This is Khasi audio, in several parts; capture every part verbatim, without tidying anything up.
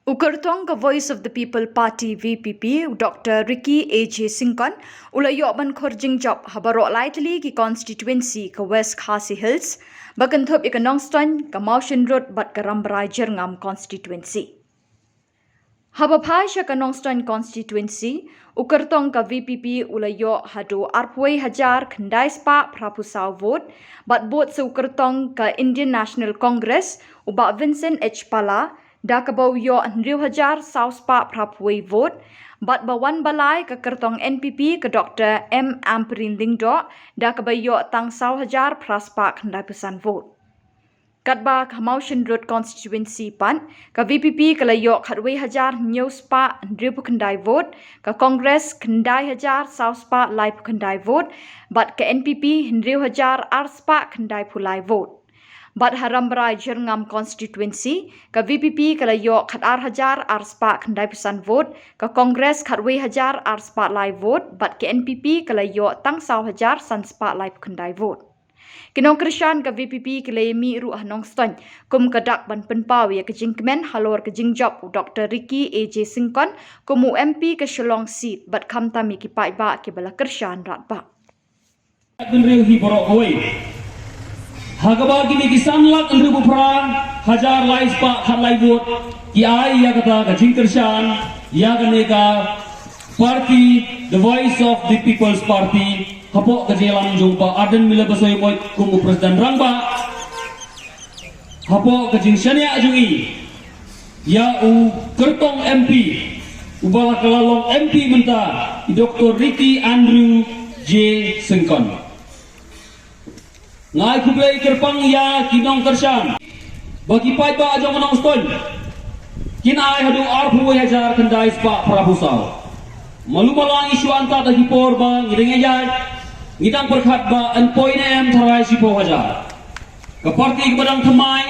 U kyrtong ka Voice of the People Party V P P, u Doctor Ricky A J Syngkon, u la ïoh ban khur jingjop ha baroh lai tylli ki constituency ka West Khasi Hills, ba kynthup ïa ka Nongstoiñ, ka Mawshynrut bad ka Rambrai Jyrngam constituency. Haba phai sha ka Nongstoiñ constituency, u kyrtong ka V P P u la ïoh haduh arphew wei hajar khyndai spah phraphew saw vote, bad bud sa u kyrtong ka Indian National Congress, u Bah Vincent H Pala, da kaba u ïoh hynriew hajar saw spah phraphew wei vote, bad ba wan ba lai ka kyrtong N P P ka Doctor M Ampareen Lyngdoh, da kaba ïoh tang saw hajar phra spah khyndaiphew san vote. Katba ka Mawshynrut constituency pat, ka V P P ka la ïoh khatwei hajar hynñiew spah hynriewphew khyndai vote, ka Congress khyndai hajar saw spah laiphew khyndai vote, bad ka N P P hynriew hajar ar spah khyndaiphew lai vote. Bad ha Rambrai Jyrngam constituency, ka V P P ka la ïoh khatar hajar ar spah khyndaiphew san vote, ka Congress khatwei hajar ar spah lai vote, bad ka N P P ka la ïoh tang saw hajar san spah laiphew khyndai vote. Ki nongkyrshan ka V P P ki la ïa mih ruh ha Nongstoiñ kum ka dak ban pynpaw ïa ka jingkmen halor ka jingjop u Doctor Ricky A J Syngkon kum u M P ka Shillong seat, bad khamtam ïa ki paidbah kiba la kyrshan radbah. Bynriew hi baroh kawei. Ha kaba kine ki san lak hynriewphew phra hajar lai spah khatlai vote ki ai ïa kata ka jingkyrshan ïa kane ka party, The Voice of the People's Party, hapoh ka jingïalam jong u Bah Ardent Miller Basaiawmoit kum u President Rangbah. Hapoh ka jingshaniah jong i ïa u kyrtong M P, uba la ka la long M P mynta, i Doctor Ricky Andrew J Syngkon. Nga ai khublei kyrpang ïa ki nongkyrshan ba ki paidbah jong ka Nongstoiñ kin ai haduh arphew wei hajar khyndai spah phraphew saw. Malu mala ngi shu antad ha ki por ba ngi dang ïaid, ngi dang pyrkhat ba yn poi ne em tharai shiphew hajar. Ka party kaba dang thymmai,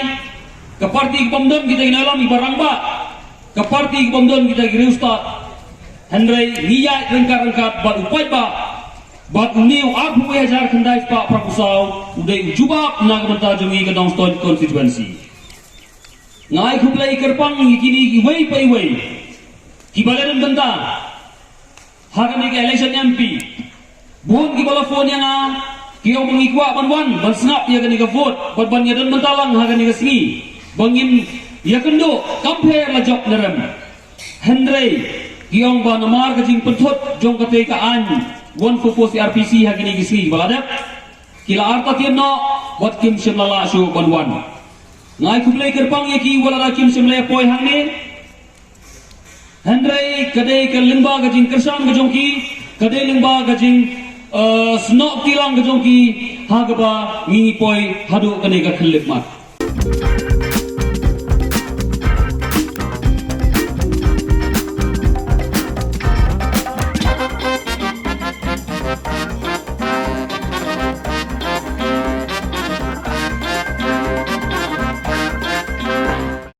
ka party kabym don kita ki nongïalam kiba rangbah, ka party kabym don kita ki riewstad. Hynrei ngi ïaid ryngkat ryngkat bad u paidbah, bad une u arphew wei hajar khyndai spah phraphew saw u dei u jubab na ka bynta jong ngi ka Nongstoiñ constituency. Nga ai khublei kyrpang ïa kine kiwei pa iwei kiba la don bynta ha kane ka election M P. Bun kiba la phone ïa nga, ki ong ba ngi kwah ban wan ban sngap ïa kane ka vote bad ban ïa don bynta lang ha kane ka sngi ba ngin ïakynduh kam pher la jop ne rem. Hynrei ki ong ba namar ka jingpynthut jong katei ka aiñ one four four C R P C ha kine ki sngi ba la dep, ki la artatien noh bad kim shym la lah shuh ban wan. Nga ai khublei kyrpang ïa ki wat lada kim shym la ïa poi hangne. Hynrei ka dei ka lyngba ka jingkyrshan ka jong ki, ka dei lyngba ka jing, eh, snoh kti lang ka jong ki, ha kaba ngi poi haduh kane ka khyllipmat.